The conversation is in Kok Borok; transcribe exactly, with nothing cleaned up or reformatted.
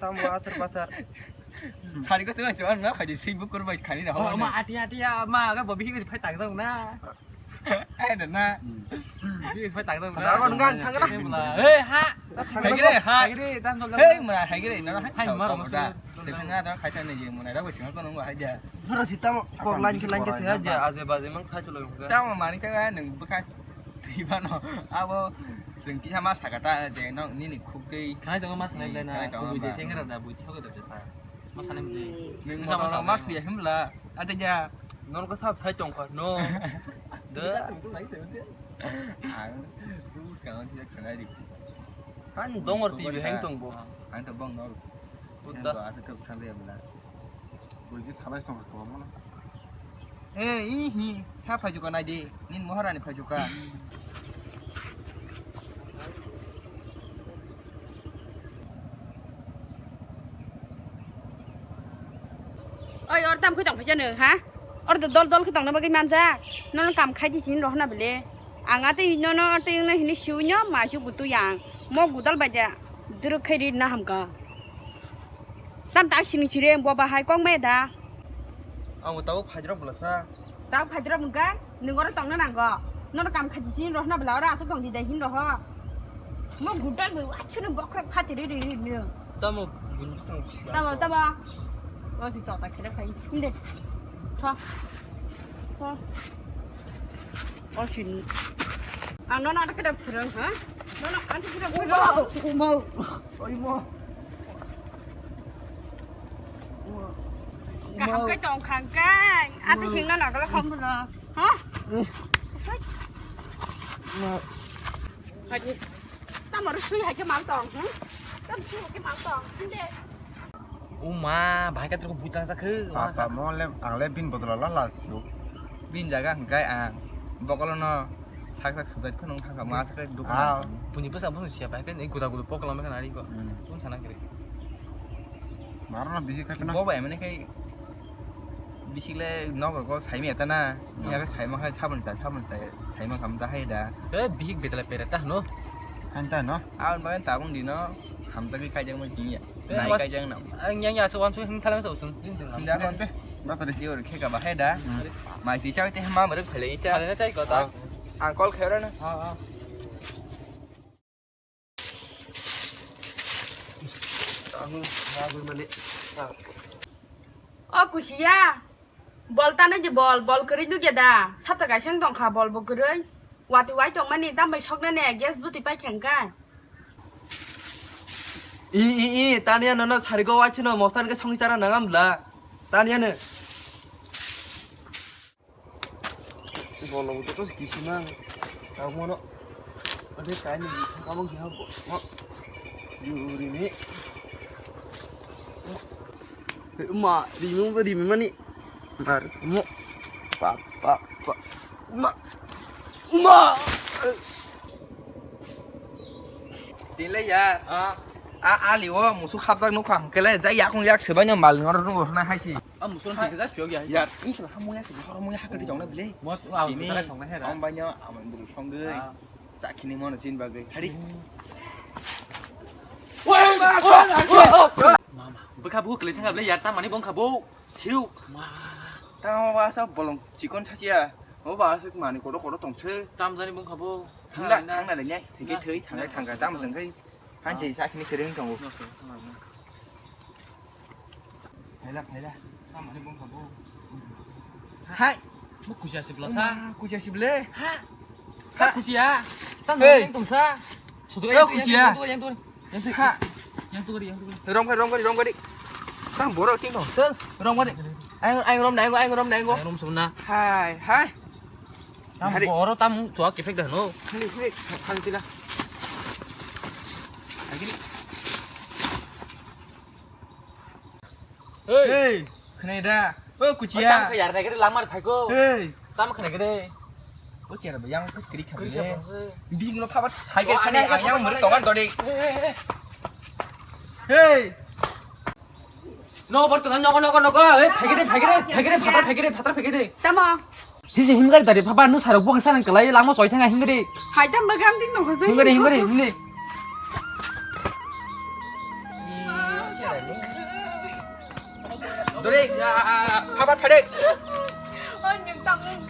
Tamo athar pathar. Sari ko chunga chunga na phai di sui bukur bai khani na. Oh, ma ati ati ya ma ga bobi hi phai tang tang na. Ai da na. Hi phai tang tang na. Jagon gang thang na. Hey ha. Hai gre ha. Hai gre dan dol. Hey mura hai gre na. Hai maro da. Sefenga da khai ta ne ye mura da bo chunga ko nung hai da. Bura si tamo kok line khe line khe se ha je aje baje mang sai chulo. Tamo mani ka nung bukha. Tibano abo Chwng kisa ma saka ta je no nini khuk tei. Khanai tongo ma sanai belai na, khanai tongo kubui de ba. Sengkara da bui thok da sa. Ma sanai belai. Nwng motor ma suya himla. Ate ya. Nono ko sab sai tong kha no. Da. Ang bus ka nang thia khanai di. Han dongor ti bi heng tong bo. Ang to bong no. Buddha. Asa to thang de bla. Bui ki salai tong kha mo. Eh, ihi, sa phajuka nai di, nin Maharani phajuka. Oi, or tam khe tong phai jani, ha? Or dol dol khe tong na bagwi manjak. Nono kam khai di sin rohna bele. Ang atwi nono atwi wngna hini siwi no ma ju butu yang. Mo gudal bai da. Duru khai ri na hamka. Tam tak sini sire bo bahai kok me da. Ang bo tabuk phaijrok bwlasa. Tabuk phaijrok mungka, nwng oro tongna nango. Nono kam khaji sini rohna bwla oro aswk tong di dai hin roho. Mo gudal bo achuni bokhorok phati ri ri ri nw. Tamo bini bwskango pisa. Tamo, tamo. O si tota khere phai. Inde. Tho. Tho. O si. Ang nono ada keda phurung, ha? Nono ada keda phurung. Omo. Omo. Kaham kai tong khang kai. Ati singna nagala kham bula. Ha? Hai. Tamar sui hai ke mang tong. Hmm? Tam sui hai ke mang tong. Sinde. Uma, bahai ka terko butang sa khe. Papa mo le ang le bin bodol la la sio. Bin jaga hwnkhe ang bokolono sak sak sujai phano wngkha ma sak dukan. Buni bwsa bwsa siya bahai khe guda guda pok lamai kha nari ko. Tun sana kiri. Marno bisi kha kana. Bo bai mane kai bisi le nogo ko sai me ta na. Ya ko sai ma khai sabun sa sabun sa sai ma kam ta hai da. Eh bihik betala pera ta no. Han ta no. Aun ba ta bung di no. Hamtagwi kaijak ma hinya. Eh, nai kaijak na. Ang yang ya so wan so him thalam so sun. Him thalam. Him thalam te. Batari. Diyor khe ka ba hai da. Mai ti chai te ma mruk phele ita. Phele na chai ko ta. Ang call khaira na. Ha ha. Ang ma gur mane. O kusiya. Bol tanai di bol, bol kwrwi nugya da. Sata kaisa wng tongkha bol bo kwrwi. Watwi wai tongmani tambai soknani gas bwtwi paikha hwnkhe. I, i, i, taniya nono sarigo waisano mosan khe songwi chara nangam bla. Taniya no. Bolo bo joto kisi mang. Tamo no. Ade kaini kamo kya bo. Mo. Yuri ni. Ma, rimi mo rimi mani. Mar mo. Pa, pa, pa. Uma. Uma. Tile ya. Ah. A ali o musuk hapjak nukha hwnkhe le jai yakung yak swbaino mal ngor nungo hwnai hai si. A musuk thik jak siyok ya. Ya, ini kena hamu ya sini, hamu ya hakati jongna bile. Mot wa ini tara thongna hera. Ambaino amandru songde. Sakini mono sin bagwi. Hari. Mama, bwkha bu kle thanga bile ya tamani bongkha bu. Thiu. Ma. Tamo ba sa bolong chikon sasia. O ba sa mani kodo kodo tongse. Tam jani bongkha bo. Thangna, thangna le nyai. Thangke thoi, thangke thangka tam jengkai. Hanse sa khini kering tongo. Phaila, phaila. Tam mani bongkha bo. Hai. Bo kusia sibla sa. Kusia sible. Ha. Ha kusia. Tam jani tongsa. Sudu yang kusia. Yang tu. Yang tu. Ha. Yang tu gari, yang tu gari. Rom gari, rom gari, rom gari. Tang borok ting dong. Sir, rom gari. Ayo, ayo rom nai go, ayo rom nai go. Ayo rom sumna. Hai, hai. Tam borok tam chua kifek dah no. Khali, khali, khali tila. Lagi ni. Hei. Hei, khnai da. O kuchia. Tam khayar nai gari lamar phai ko. Hei. Tam khnai gari. O chera ba yang kus kri kha. Bing no phaba cycle khani ang yang mur tongan dodi. Hei. No bor tongan nogo nogo nogo. Hei phai gari phai gari phai gari phatra phai gari phatra phai gari. Tamo. Hisi himgari dari phaba nu sarok bong sanang kelai lama choi thanga himgari. Hai tam bagam ding nogo. Himgari himgari himni. Dore, habar phade. Oi, nung tam nung